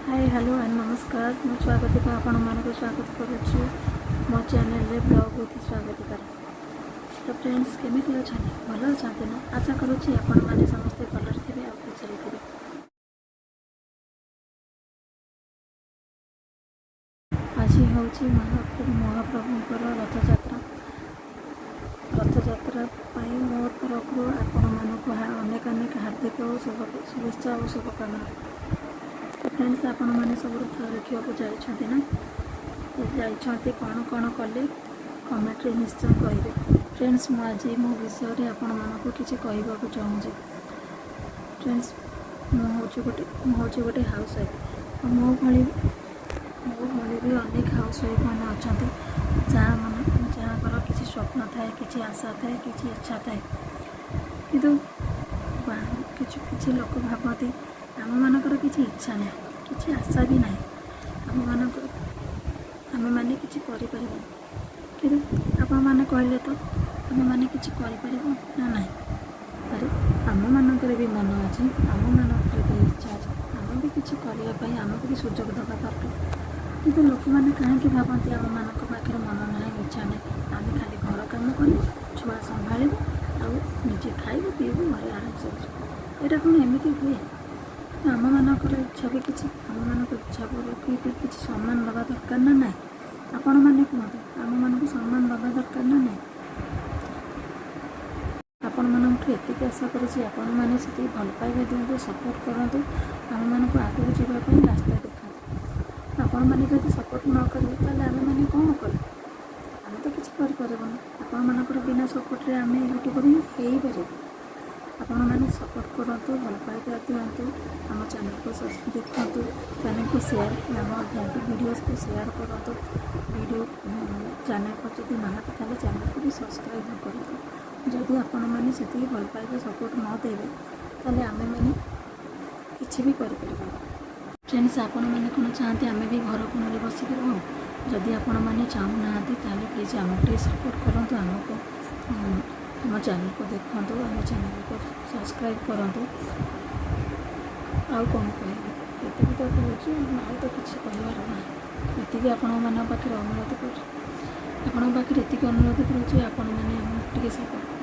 Hi, hello and ନମସ୍କାର। ମୁଁ ସ୍ୱାଗତିକା, ଆପଣମାନଙ୍କୁ ସ୍ୱାଗତ କରୁଛି ମୋ ଚ୍ୟାନେଲରେ ବ୍ଲଗ୍ ୱିଥ୍ ସ୍ୱାଗତିକାର। ତ ଫ୍ରେଣ୍ଡସ୍, କେମିତି ଅଛନ୍ତି? ଭଲ ଅଛନ୍ତି ନା? ଆଶା କରୁଛି ଆପଣମାନେ ସମସ୍ତେ ଭଲରେ ଥିବେ ଆଉ ଖୁସିରେ ଥିବେ। ଆଜି ହେଉଛି ମହାପ୍ରଭୁଙ୍କର ରଥଯାତ୍ରା। ରଥଯାତ୍ରା ପାଇଁ ମୋ ତରଫରୁ ଆପଣମାନଙ୍କୁ ଅନେକ ଅନେକ ହାର୍ଦ୍ଦିକ ଓ ଶୁଭେଚ୍ଛା ଓ ଶୁଭକାମନା। ତ ଫ୍ରେଣ୍ଡସ୍, ଆପଣମାନେ ସବୁ ରଥ ଦେଖିବାକୁ ଯାଇଛନ୍ତି ନା? ଯାଇଛନ୍ତି, କ'ଣ କ'ଣ କଲେ, କମେଣ୍ଟରେ ନିଶ୍ଚୟ କହିବେ। ଫ୍ରେଣ୍ଡସ୍, ମୁଁ ଆଜି ମୋ ବିଷୟରେ ଆପଣମାନଙ୍କୁ କିଛି କହିବାକୁ ଚାହୁଁଛି। ଫ୍ରେଣ୍ଡସ୍, ମୁଁ ହେଉଛି ଗୋଟେ ହାଉସ୍ ୱାଇଫ୍। ମୋ ଭଳି ବି ଅନେକ ହାଉସ୍ ୱାଇଫ୍ ମାନେ ଅଛନ୍ତି, ଯାହାଙ୍କର କିଛି ସ୍ୱପ୍ନ ଥାଏ, କିଛି ଆଶା ଥାଏ, କିଛି ଇଚ୍ଛା ଥାଏ। କିନ୍ତୁ କିଛି କିଛି ଲୋକ ଭାବନ୍ତି ଆମମାନଙ୍କର କିଛି ଇଚ୍ଛା ନାହିଁ, କିଛି ଆଶା ବି ନାହିଁ, ଆମେମାନେ କିଛି କରିପାରିବୁନି। କିନ୍ତୁ ଆପଣମାନେ କହିଲେ ତ, ଆମେମାନେ କିଛି କରିପାରିବୁ ନା ନାହିଁ? ଆରେ, ଆମମାନଙ୍କର ବି ମନ ଅଛି, ଆମମାନଙ୍କର ବି ଇଚ୍ଛା ଅଛି, ଆମେ ବି କିଛି କରିବା ପାଇଁ ଆମକୁ ବି ସୁଯୋଗ ଦେବା ଦରକାର। କିନ୍ତୁ ଲୋକମାନେ କାହିଁକି ଭାବନ୍ତି ଆମମାନଙ୍କ ପାଖରେ ମନ ନାହିଁ, ଇଚ୍ଛା ନାହିଁ, ଆମେ ଖାଲି ଘର କାମ କରିବୁ, ଛୁଆ ସମ୍ଭାଳିବୁ ଆଉ ନିଜେ ଖାଇବୁ ପିଇବୁ, ଘରେ ଆରାମସେ ବସିବୁ? ଏଇଟା କ'ଣ ଏମିତି ହୁଏ? ଆମମାନଙ୍କର ଇଚ୍ଛା ବି କିଛି, ଆମମାନଙ୍କ ଇଚ୍ଛା ବି କିଛି ସମ୍ମାନ ଦେବା ଦରକାର ନା ନାହିଁ? ଆପଣମାନେ କୁହନ୍ତୁ, ଆମମାନଙ୍କୁ ସମ୍ମାନ ଦେବା ଦରକାର ନା ନାହିଁ? ଆପଣମାନଙ୍କଠୁ ଏତିକି ଆଶା କରୁଛି, ଆପଣମାନେ ସେତିକି ଭଲ ପାଇବା ଦିଅନ୍ତୁ, ସପୋର୍ଟ କରନ୍ତୁ, ଆମମାନଙ୍କୁ ଆଗକୁ ଯିବା ପାଇଁ ରାସ୍ତା ଦେଖାନ୍ତୁ। ଆପଣମାନେ ଯଦି ସପୋର୍ଟ ନ କରିବେ, ତାହେଲେ ଆମେମାନେ କ'ଣ କରିବୁ? ଆମେ ତ କିଛି କରିପାରିବୁନି। ଆପଣମାନଙ୍କର ବିନା ସପୋର୍ଟରେ ଆମେ ୟୁଟ୍ୟୁବର ହିଁ ହେଇପାରିବୁ। ଆପଣମାନେ ସପୋର୍ଟ କରନ୍ତୁ, ଭଲ ପାଇବା ଦିଅନ୍ତୁ, ଆମ ଚ୍ୟାନେଲକୁ ଦେଖନ୍ତୁ, ଚ୍ୟାନେଲକୁ ସେୟାର, ଆମ ଭିଡ଼ିଓସ୍କୁ ସେୟାର କରନ୍ତୁ। ଭିଡ଼ିଓ ଚ୍ୟାନେଲକୁ ଯଦି ନାହାନ୍ତି, ତାହେଲେ ଚ୍ୟାନେଲକୁ ବି ସବସ୍କ୍ରାଇବ୍ କରନ୍ତୁ। ଯଦି ଆପଣମାନେ ସେତିକି ଭଲ ପାଇବା, ସପୋର୍ଟ ନ ଦେବେ, ତାହେଲେ ଆମେମାନେ କିଛି ବି କରିପାରିବୁନି। ଫ୍ରେଣ୍ଡସ୍, ଆପଣମାନେ କ'ଣ ଚାହାନ୍ତି ଆମେ ବି ଘର କୋଣରେ ବସିକି ରହୁ? ଯଦି ଆପଣମାନେ ଚାହୁଁନାହାନ୍ତି, ତାହେଲେ ପ୍ଲିଜ୍ ଆମକୁ ଟିକେ ସପୋର୍ଟ କରନ୍ତୁ, ଆମ ଚ୍ୟାନେଲକୁ ଦେଖନ୍ତୁ, ଆମ ଚ୍ୟାନେଲକୁ ସବସ୍କ୍ରାଇବ୍ କରନ୍ତୁ। ଆଉ କ'ଣ କହିବି? ଏତିକି ତ କହୁଛି, ଆଉ ତ କିଛି କହିବାର ନାହିଁ। ଏତିକି ଆପଣମାନଙ୍କ ପାଖରେ ଅନୁରୋଧ କରୁଛି, ଆପଣଙ୍କ ପାଖରେ ଏତିକି ଅନୁରୋଧ କରୁଛି, ଆପଣମାନେ ଆମକୁ ଟିକେ ସପୋର୍ଟ କରନ୍ତୁ।